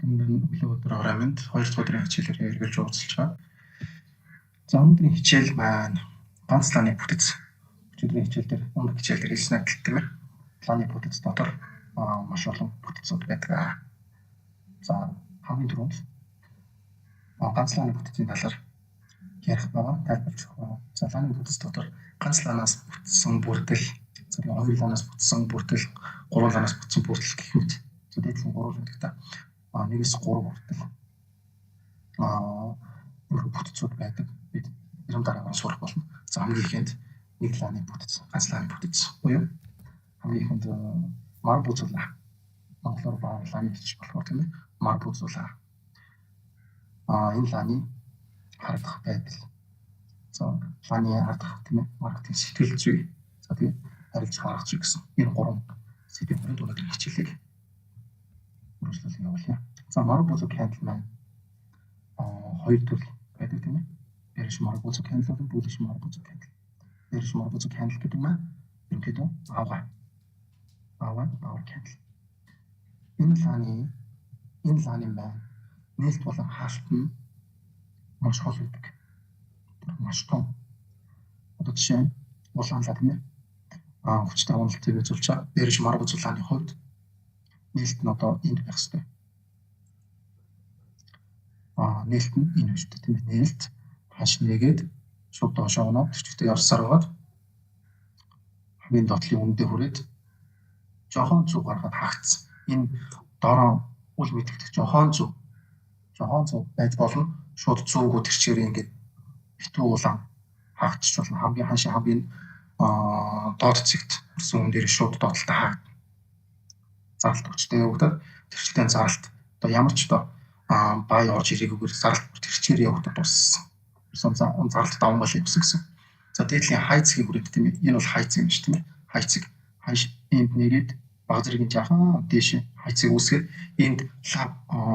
Та бүхэнд өглөө өдөр орой минь 2 дахь өдрийн хичээлээр эргэлж уулзалж байгаа. За өнөөдрийн хичээл маань ганц лааны бүтэц. Өчигдрийн хичээл дээр өмнөх хичээл дээр хэлсэн адил тийм ээ. Лааны бүтэц дотор маш олон бүтцүүд байдаг. За хамгийн түрүүнд ганц лааны бүтцийн талаар ярих байгаа, тайлбарлаж өгөх байгаа. За лааны бүтэц дотор ганц лаанаас бүтсэн бүрдэл, за хоёр лаанаас бүтсэн бүрдэл, гурван лаанаас бүтсэн бүрдэл гэх мэт. За дээдлэн гурван гэдэг та. 1-3 хүртэл бүтцүүд байдаг. Бид 90 дараагаар сурах болно. За хамгийн ихэнд нэг лааны бүтэц, ганц лааны бүтэц буюу хамгийн ихэнд мар бузуулаа. Монголоор ба лааны гэж болохоор тийм ээ. Мар бузуулаа. Энэ лааны харагдах байдал. За лааны харагдах тийм ээ. Маркетинг сэтгэл зүй. За тэгээ арилж харах зүй гэсэн энэ гурван сэдвийн хүрээнд өнөөдрийн хичээлийг үргэлжлүүлэн явуулъя. За Marubozu candle маань хоёр төрөл байдаг тийм ээ. Bearish Marubozu candle болон bullish Marubozu candle. Bearish Marubozu candle гэдэг маань ерөнхийдөө авгаа. Авгаа power candle. Энэ лааны маань нээлт болон хаалт нь маш хол байдаг. Маш том. Одоо жишээ нь улаан лаа тийм ээ. Хүчтэй уналтыг үзүүлж байгаа. Bearish Marubozu лааны хувьд нээлт нь одоо энд байх ёстой. Нээлт нь энэ биш үү тийм ээ. Нээлт ханш нээгээд шууд доошоо унаад тэрчтэй явсаар байгаад хамгийн доотлын үндэ хүрээд жохон зүг гаргаад хаагдсан. Энэ доороо үл мэдэгдэх жохон зүг байж болно. Шууд зүүгүү тэрчээрээ ингээд битүү улаан хаагдчих болно. Хамгийн ханшийн хамгийн доод цэгт хүрсэн үн дээр шууд доотлолтой хаагдана. Заралт хүчтэй явагдаад тэрчтэй заралт одоо ямар ч одоо бай орж ирээгүйгээр заралт бүр тэрчээр явагдаад дууссан. Заралт давмгаал явсан гэсэн. За дээдлийн хай цэгийг хүрээд тийм ээ. Энэ бол хай цэг юм шүү тийм ээ. Хай цэг ханш энд нэрээд баг зэргийн жаахан дээш хай цэг үүсгээд энд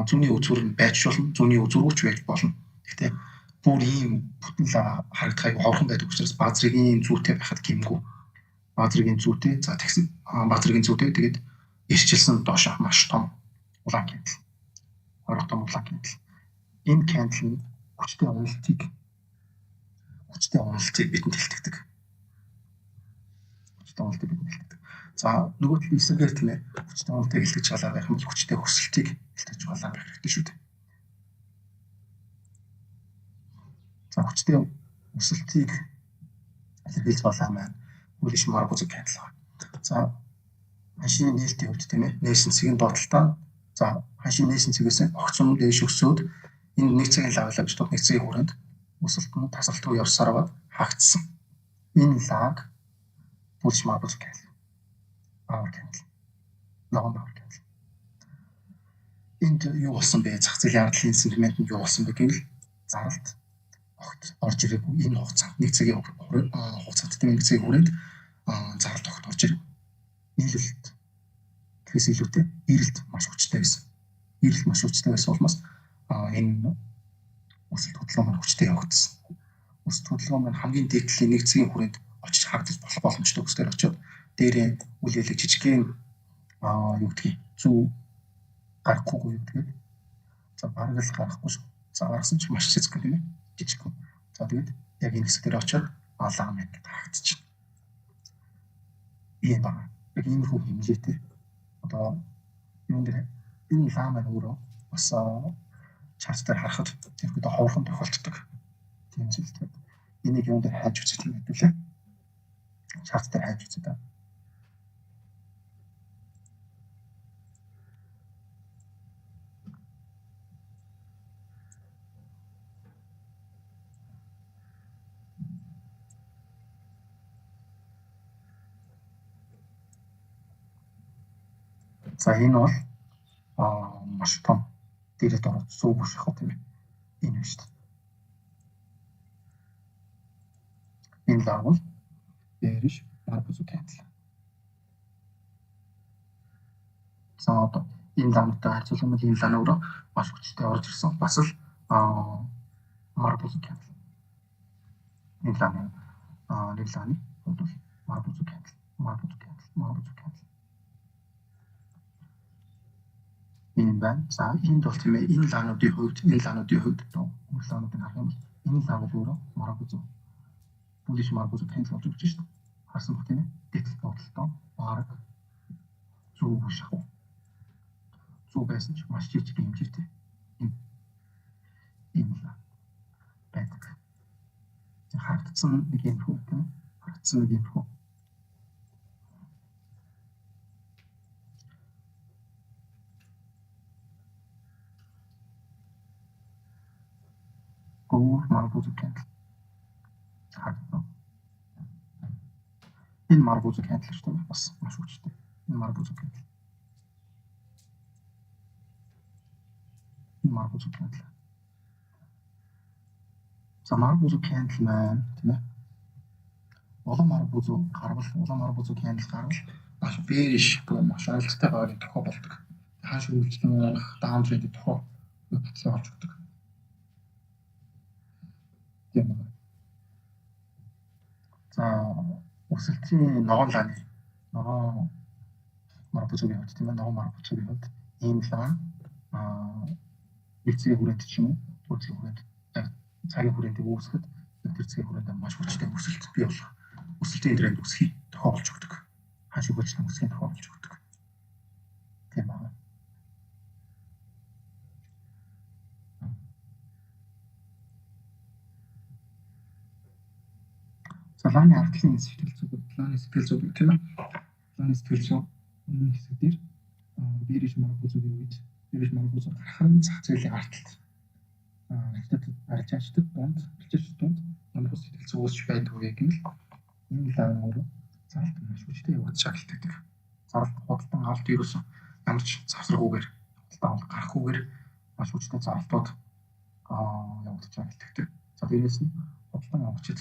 зүүнний үзүүр нь байж болно. Зүүнний үзүүрүүч байж болно. Гэхдээ бүр ийм бүтэн лаа харагдах аягүй ховорхон байдаг учраас баг зэргийн зүүтэй байхад гэмгүй. Баг зэргийн зүүтэй за тэгсэн баг зэргийн зүүтэй тэгээд ирчилсэн доош маш том улаан candle. Орох том улаан candle. Энэ candle нь хүчтэй уналтыг бидэнд илтгэдэг. Хүчтэй уналтыг бидэнд илтгэдэг. За нөгөө талын эсрэгээр тийм ээ хүчтэй уналтыг илтгэж байгаа байх юм бол хүчтэй өсөлтийг илтгэж байгаа байх хэрэгтэй шүү дээ. За хүчтэй өсөлтийг илэрхийлж байгаа маань bullish Marubozu candle байна. За ханшийн нээлтийн хувьд тийм ээ нээсэн цэгийн доотлолтоо за ханшийн нээсэн цэгээс огцом дээш өсөөд энэ нэг цагийн лаа гэж тод нэг цагийн хүрээнд өсөлт нь тасралтгүй явсаар байгаад хаагдсан. Энэ лааг bullish Marubozu candle. Power candle. Ногоон power candle. Энд юу болсон бэ? Зах зээлийн ардлын сентимент нь юу болсон бэ гэвэл заралт огт орж ирээгүй. Энэ хугацаанд нэг цагийн хугацаанд тийм нэг цагийн хүрээнд заралт огт орж ирээгүй. Нийлэлт гэхээс илүүтэй эрэлт маш хүчтэй байсан. Эрэлт маш хүчтэй байсан улмаас энэ өсөлт хөдөлгөөн маань хүчтэй явагдсан. Өсөлт хөдөлгөөн маань хамгийн дээд талын нэг цагийн хүрээнд очиж хаагдаж болох боломжтой бүсдээр очиод дээрээ үл ялэг жижигхэн юу гэдгийг зүү гарахгүй юу гэдгийг за бараг л гарахгүй шүү. За гаргасан ч маш жижиг тийм ээ. Жижиг. За тэгээд яг энэ хэсэг дээр очиод лаа маань гэдээ хаагдчихна. Ийм байна. Яг иймэрхүү хэмжээтэй. Одоо юун дээр энэ лаа маань өөрөө бас chart дээр харахад ерөнхийдөө ховорхон тохиолддог. Тийм зүйл тийм. Энийг юун дээр хайж үзэх юм гэдэг лээ. Chart дээр хайж үзье да. За энэ бол маш том дээрэд ороод сууг шахах тийм ээ. Энэ биш үү. Энэ лаа бол bearish Marubozu candle. За одоо энэ лаантай харьцуулах юм бол энэ лаан өөрөө маш хүчтэй орж ирсэн. Бас л Marubozu candle. Энэ лааны нэг лааны хувьд бол Marubozu candle, Marubozu candle, Marubozu candle. Ийм байна. За, энд бол, тийм ээ, энэ лаануудын хувьд одоо өмнөх лаануудыг харах юм бол энэ лаа бол өөрөө Marubozu, bullish Marubozu candle болж өгч шүү дээ. Харсан баг, тийм ээ. Гэтэл бодолтоо бараг зүүг шахав. Зүү байсан ч маш жижиг хэмжээтэй ийм л байдаг. Харагдсан нэг юм хүү, тийм ээ. Харагдсан нэг юм хүү. Өөр Marubozu candle харагдсан. Энэ Marubozu candle шүү дээ. Бас маш хүчтэй. Энэ Marubozu candle. Энэ Marubozu candle. За, Marubozu candle маань, тийм ээ. Улаан Marubozu гарвал, улаан Marubozu candle гарвал маш bearish буюу маш уналттай байгааг тохио болдог. Хааш үргэлжлэн унах down trend тохио батлаа олж өгдөг. Тийм байна. За, өсөлтийн ногоон лааны, ногоон Marubozu гийн хувьд, тийм ээ, ногоон Marubozu гийн хувьд ийм лаан нэг цагийн хүрээнд ч юм уу, түрүү цагийн хүрээнд, цагийн хүрээнд үүсгэхэд тэр цагийн хүрээнд маш хүчтэй өсөлт бий болох өсөлтийн тренд үүсгэхийг тохио болж өгдөг. Хааш үргэлжлэн өсөхийн тохио болж өгдөг. Тийм байна. За, лааны ардлын сэтгэл зүй, лааны сэтгэл зүй, тийм ээ. Лааны сэтгэл зүй өмнөх хэсэг дээр bearish Marubozu гийн үед bearish Marubozu гарах нь зах зээлийн ардталт арилжаачдад дунд ямар сэтгэл зүй үүсч байдаг вэ гэвэл энэ лаан өөрөө заралт маш хүчтэй явагдаж шаардлагатай. Заралт, худалдан авалт ерөөсөн ямар ч завсаргүйгээр, худалдан авалт гарахгүйгээр маш хүчтэй заралтууд явагдаж шаардлагатай. За, дээрээс нь худалдан авагчид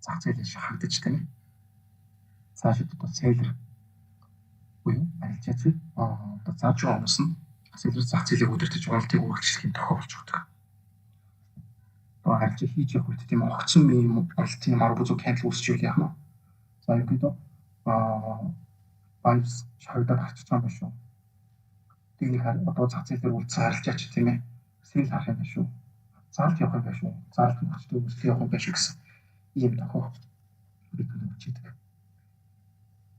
зах зээлийн шахагдаж, тийм ээ. Цаашид одоо seller буюу арилжаач, одоо зарж байгаа хүмүүс нь seller зах зээлийг удирдах, уналтыг үргэлжлэхийн тохио болж өгдөг. Одоо арилжаа хийж явах үед, тийм, огцон ийм уналтын Marubozu candle үүсчихвэл яах вэ? За, ерөнхийдөө buyers шахагдаад гарчиж байгаа юм байна шүү. Нэг одоо зах зээл дээр үлдсэн арилжаач, тийм ээ, sell харах юм байна шүү. Заралт явах юм байна шүү. Заралт хүчтэй өсөлт явах юм байна шүү гэсэн ийм тохио бид өгч идэг.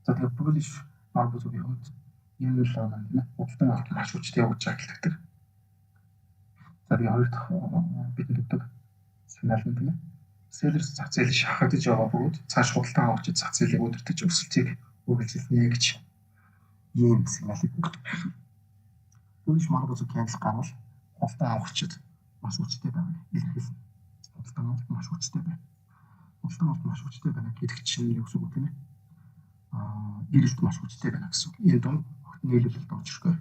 За, тэгээ bullish Marubozu гийн хувьд энэ л маань, тийм ээ, худалдан авалт маш хүчтэй явагдаж байгаа гэдэг. За, тэгээ хоёр дахь бидэнд өгдөг сигнал нь, тийм ээ, sellers зах зээл шахагдаж байгаа бөгөөд цааш худалдан авагчид зах зээлийг удирдах, өсөлтийг үргэлжилнэ гэж ийм сигналыг өгдөг байх. Bullish Marubozu candle гарвал худалдан авагчид маш хүчтэй байгааг илэрхийлнэ. Худалдан авалт маш хүчтэй байна. Худалдан авалт маш хүчтэй байна гэдэг чинь юу гэсэн үг вэ, тийм ээ? Эрэлт маш хүчтэй байна гэсэн үг. Энэ дунд огт нийлүүлэлт орж ирэхгүй.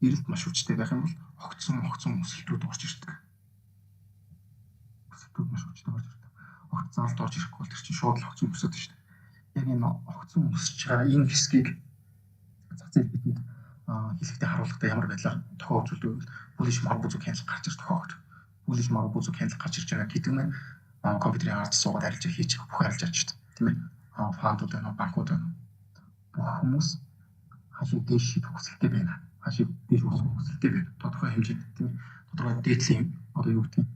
Эрэлт маш хүчтэй байх юм бол огцон өсөлтүүд орж ирдэг. Өсөлтүүд маш хүчтэй орж ирдэг. Огт заралт орж ирэхгүй бол тэр чинь шууд л огцон өсөд шүү дээ. Яг энэ огцон өсөж байгаа энэ хэсгийг зах зээл бидэнд хэлэхдээ, харуулгатай ямар байдлаар тохио үзүүлдэг вэ? Bullish Marubozu candle гарч ирж тохиогд. Bullish Marubozu candle гарч ирж байгаа гэдэг нь компьютерийн ард суугаад арилжаа хийж байгаа бүх арилжаач, тийм ээ. Fund ууд байна уу, банкуд байна уу? Бүх хүмүүс хашиг дээш шидэх хүсэлтэй байна. Хашиг дээш өсөх хүсэлтэй байна. Тодорхой хэмжээнд, тийм ээ. Тодорхой дээдлийн одоо юу гэдэг нь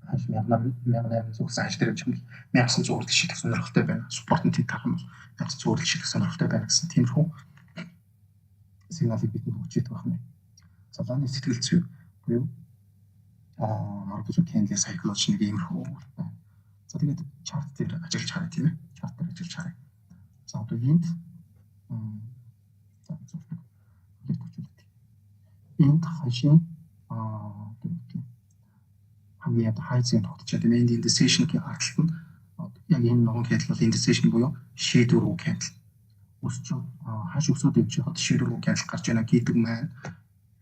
ханш 1800 гэсэн ханш дээр юм 1900 хүртэл шидэх сонирхолтой байна. Support нь тэнд тарах юм бол 1900 хүртэл шидэх сонирхолтой байна гэсэн тиймэрхүү сигналыг бидэнд өгч идэх байна. За, лааны сэтгэл зүй буюу Marubozu candle psychology нэг иймэрхүү байна. За, тэгээд chart дээр ажиллаж харъя, тийм ээ. Chart дээр ажиллаж харъя. За, одоо энд, за, энд ханшийн одоо юу гэх хамгийн одоо хай зэм тогтчиход, тийм ээ, энд indecision-ийн ардталт нь яг энэ ногоон candle бол indecision буюу шийдвэргүй candle. Өсч ханш өсөөд явж байхад шийдвэргүй candle гарч байна гэдэг маань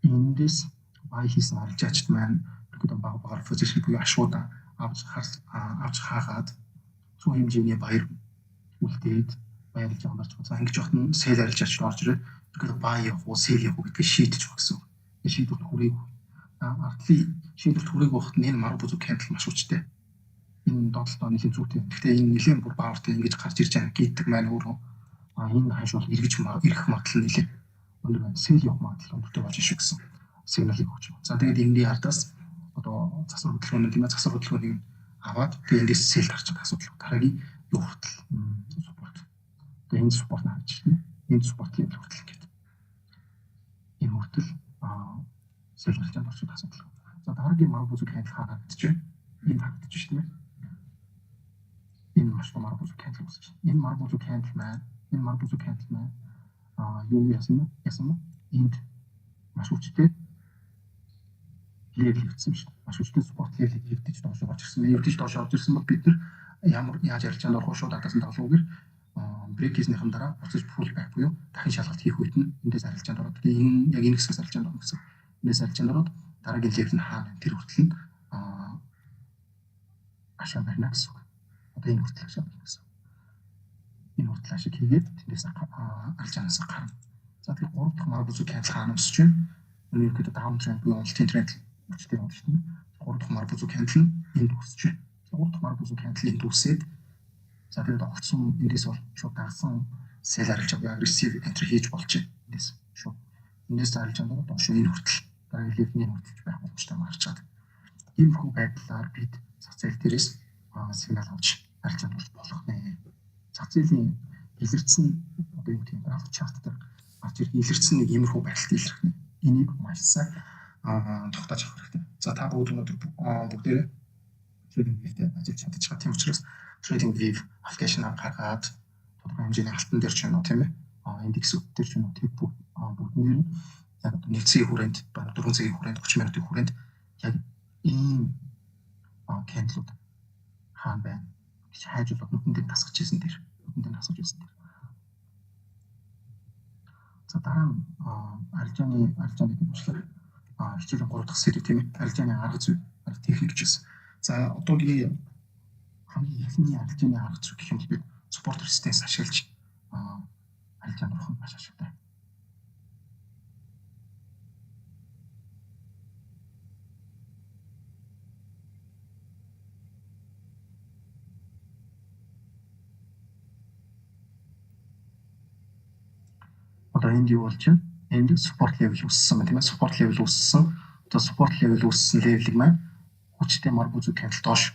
эндээс buy хийсэн арилжаачд маань ерөнхийдөө бага багаар position буюу ашуудаа авч хаагаад цөөн хэмжээний баяр үлдээд баярлж байгаа юм байна. За, ингэж явахад нь sell арилжаач орж ирээд ерөнхийдөө buy явах уу, sell явах уу гэдгийг шийдэж байгаа гэсэн үг. Шийдвэрт хүрээгүй. Ардлын шийдвэрт хүрээгүй байхад нь энэ Marubozu candle маш хүчтэй. Энэ доотлолтоо нэлийн зүйтэй. Гэхдээ энэ нэлийн бүр power тай ингэж гарч ирж байгаа гэдэг маань өөрөө энэ ханш бол эргэж ирэх магадлал нэлийн өндөр байна. Sell явах магадлал өндөртэй болж шүү гэсэн. Сигналыг өгч байна. За, тэгээд эндийн ардаас одоо засвар хөдөлгөөн, тийм ээ, засвар хөдөлгөөнийг аваад тэгээд эндээс sell гарч байгаа асуудал. Дараагийн юу хүртэл support. Тэгээд энэ support нь харж байна. Энэ support level хүртэл ингээд энэ хүртэл sell гарч байгаа орчих асуудал. За, дараагийн marubozu candle харагдаж байна. Энэ харагдаж байна, тийм ээ. Энэ маш том marubozu candle үүсэж байна. Энэ marubozu candle маань, энэ marubozu candle маань юу яасан бэ? Яасан бэ? Энд маш хүчтэй level хэвдсэн шүү дээ. Маш хүчтэй support level эвдэж доош орж ирсэн. Эвдэж доош орж ирсэн бол бид нар ямар яаж арилжаанд орох вэ? Шууд ардаас нь дагалгүйгээр break хийснийхэн дараа буцаж pull back буюу дахин шалгалт хийх үед нь эндээс арилжаанд ороод, тэгээ энэ яг энэ хэсгээс арилжаанд орно гэсэн. Эндээс арилжаанд ороод дараагийн level нь хаана, тэр хүртэл нь ашаа барина гэсэн үг. Одоо энэ хүртэл ашаа барина гэсэн. Энэ хүртэл ашиг хийгээд тэндээс арилжаанаас гарна. За, тэгэхээр гурав дахь marubozu candle хаана өсөж байна? Ерөнхийдөө down trend буюу уналтын тренд хүчтэй байна шүү дээ. Гурав дахь marubozu candle нь энд өсөж байна. Гурав дахь marubozu candle энд үсээд, за, тэгээд огцсон эндээс бол шууд дагсан sell арилжаа буюу aggressive entry хийж болж байна. Эндээс шууд эндээс арилжаанд доош энэ хүртэл дараагийн level ний хүртэл байх боломжтой гарч чад. Иймэрхүү байдлаар бид зах зээл дээрээс сигнал авч арилжаанд орж болох нэ. Зах зээлийн илэрсэн одоо юу гэдэг график chart дээр гарч ирэх илэрсэн нэг иймэрхүү байдалтай илэрх нэ. Энийг маш сайн тогтоож авах хэрэгтэй. За, та бүгд өнөөдөр бүгдээрээ TradingView-тэй ажиллаж чадчих байгаа. Тийм учраас TradingView application-аа гаргаад тодорхой хэмжээний алтан дээр ч юм уу, тийм ээ, индексүүд дээр ч юм уу, тэр бүгднээр нь яг одоо 1 цагийн хүрээнд, 4 цагийн хүрээнд, 30 минутын хүрээнд яг ийм candle ууд хаана байна гэж хайж болоод нүдэн дээр тасгаж ирсэн дээр нүдэн дээр тасгаж ирсэн дээр. За, дараа нь арилжааны гэмшлэг хичээлийн 3 дахь сэдв, тийм ээ, арилжааны арга зүй, арга техник гэж байна. За, одоогийн хамгийн эхний арилжааны арга зүй гэх юм бол бид support resistance ашиглаж арилжаанд орох нь маш ашигтай. Одоо энд юу болж байна? Энд support level үүссэн байна, тийм ээ. Support level үүссэн. Одоо support level үүссэн level ийг маань хүчтэй marubozu candle доош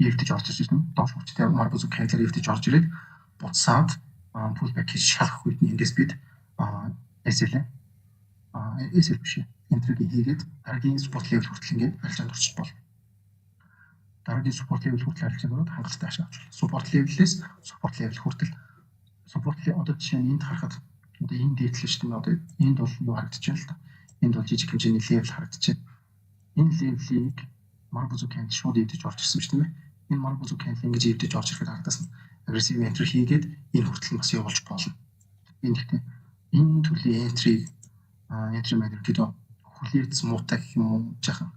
эвдэж орж ирж байна. Доош хүчтэй marubozu candle эвдэж орж ирээд буцаад pullback хийж шалгах үед нь эндээс бид SL SL биш, entry г хийгээд дараагийн support level хүртэл ингээд арилжаанд орчих болно. Дараагийн support level хүртэл арилжаанд ороод хангалттай ашиг авч болно. Support level-ээс support level хүртэл support одоо жишээ нь энд харахад одоо энэ дээдлээ шүү дээ. Одоо энд бол юу харагдаж байна л да. Энд бол жижиг хэмжээний level харагдаж байна. Энэ level ийг marubozu candle шууд эвдэж орж ирсэн шүү дээ. Энэ marubozu candle ингэж эвдэж орж ирэхэд ардаас нь aggressive entry хийгээд энэ хүртэл нь бас явуулж болно. Энэ гэхдээ энэ төрлийн entry маань ерөнхийдөө хүлээц муутай гэх юм уу, жаахан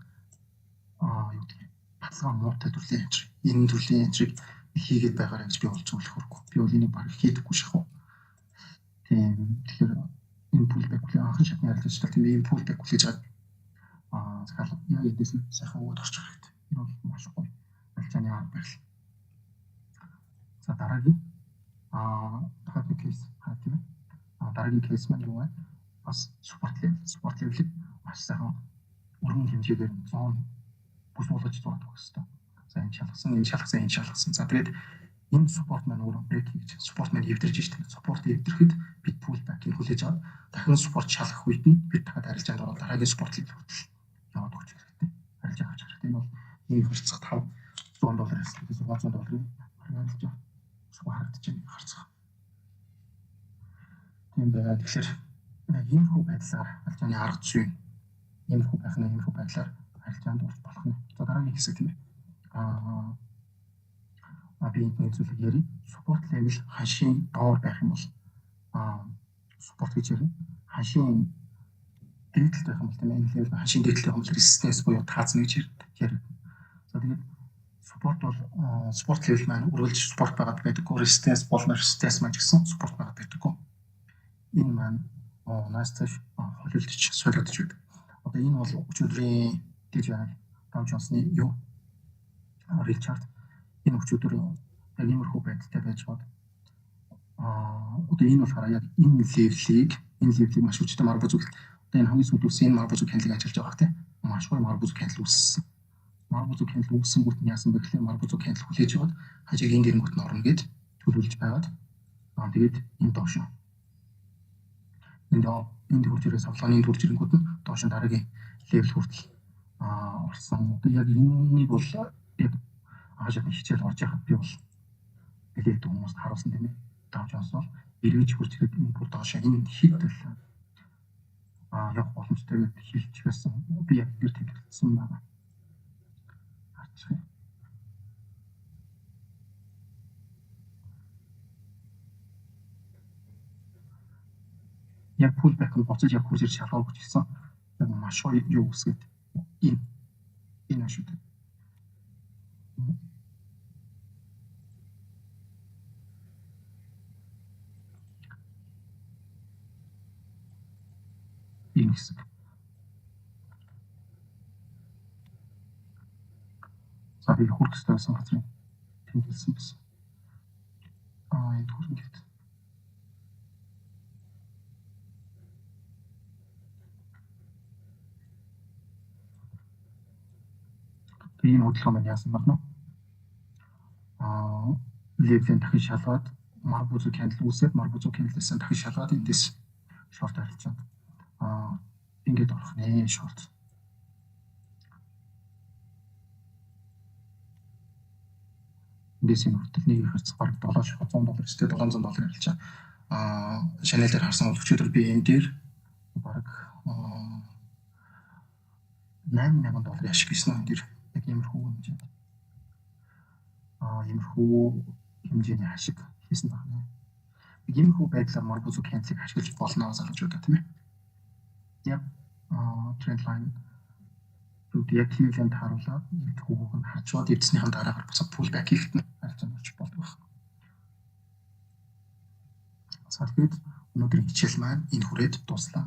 юу гэдэг баталгаа муутай төрлийн entry. Энэ төрлийн entry г хийгээд байгаарай гэж би бол зөвлөхөргүй. Би бол энийг баг хийдэггүй шахав. Тийм. Тэгэхээр энэ pullback хүлээ анхан шатны арилжаач тийм ийм pullback хүлээж аваад захиалга яг эндээс нь сайхан өгөөд орчих хэрэгтэй. Энэ бол маш гоё арилжааны арга барил. За, дараагийн дахиад нэг case хараа, тийм ээ. Дараагийн case маань юу вэ? Бас support level. Support level-ийг маш сайхан өргөн хэмжээгээр zone бүс болгож зураад өгөх хэрэгтэй. За, энэ шалгасан, энэ шалгасан, энэ шалгасан. За, тэгээд энэ support маань өөрөө break хийж, support маань эвдэрж штэ. Support эвдрэхэд бид pullback-ийг хүлээж аваад дахин support шалгах үед нь бид дахиад арилжаанд ороод дараагийн support level хүртэл яваад өгч хэрэгтэй. Арилжаа авч хэрэгтэй. Энэ бол нэг харьцах 500 доллар 600 долларын арилжаа харагдаж байна харцах. Тийм байна. Тэгэхээр яг иймэрхүү байдлаар арилжааны арга зүй иймэрхүү байх нь, иймэрхүү байдлаар арилжаанд орж болох нь. За, дараагийн хэсэг, тийм ээ. Би энд нэг зүйлийг ярив. Support level ханшийн доор байх юм бол support гэж ярина. Ханшийн дээдэлт байх юм бол, тийм ээ, энэ level ханшийн дээдэлт байх юм бол resistance буюу таазна гэж ярина. За, тэгээд support бол support level маань үргэлж support байгаад байдаггүй. Resistance болон resistance маань ч гэсэн support байгаад байдаггүй. Энэ маань нааш цааш холилдож солиодож байдаг. Одоо энэ бол өчигдрийн DJI Dow Jones-ны юу real chart. Энэ өчигдөр яг иймэрхүү байдалтай байж бод. Одоо энэ болохоор яг энэ level ийг маш хүчтэй marubozu Одоо энэ хамгийн сүүлд үүссэн энэ Marubozu candle-ыг ажиллаж байгаа тийм. Маш гоё Marubozu candle үүссэн. Marubozu candle үүсэнгүүт нь яасан бэ гэхээр Marubozu candle хүлээж аваад хажиг энэ дэрэнгүүт нь орно гэд төлөвлөж байгаад тэгээд энэ доош. Энд хурж ирээ савлгааны энд хурж ирэнгүүт нь доош нь дараагийн level хүртэл орсон. Одоо яг энэнийг бол яг анхан шатны хичээл орж яхад би бол нэлээд хүмүүст харуулсан тийм ээ. Dow Jones бол эргэж хурж ирээд энэ бүр доош энэ хэд байлаа явах боломжтой гэж хэлж байсан. Би яг тэр тэмдэглэсэн байна. Харчих юм. Яг pullback нь буцаж яг хурж ирж шалгаагүй ч гэсэн яг маш гоё юу үсгээд энэ шүү дээ. Энэ хэсэг. За, би хүрэх ёстой байсан газрыг тэмдэглэсэн байсан. Энд хүрнэ гэт. Энэ хөдөлгөөн маань яасан бэ? Level-ийн дахин шалгаад Marubozu candle үүсээд, Marubozu candle-аас дахин шалгаад эндээс short арилжаад ингээд орох нэ short. Эндээс энэ хүртэл нэг харьц бараг 700 доллар өстэй 700 доллар арилжаа. Channel дээр харсан бол өчигдөр би энэ дээр бараг 8000 доллар ашиг хийсэн энэ дээр яг иймэрхүү хэмжээнд. Иймэрхүү хэмжээний ашиг хийсэн байна. Иймэрхүү байдлаар Marubozu candle-ыг ашиглаж болно залуучуудаа, тийм ээ. Яг trend line руу яг level-д харуулад нэг хүүг нь хачаад эвдснийхэн дараагаар буцаад pullback хийхэд нь харьцан орж болдог байх. За, тэгэхэд өнөөдрийн хичээл маань энэ хүрээд дууслаа.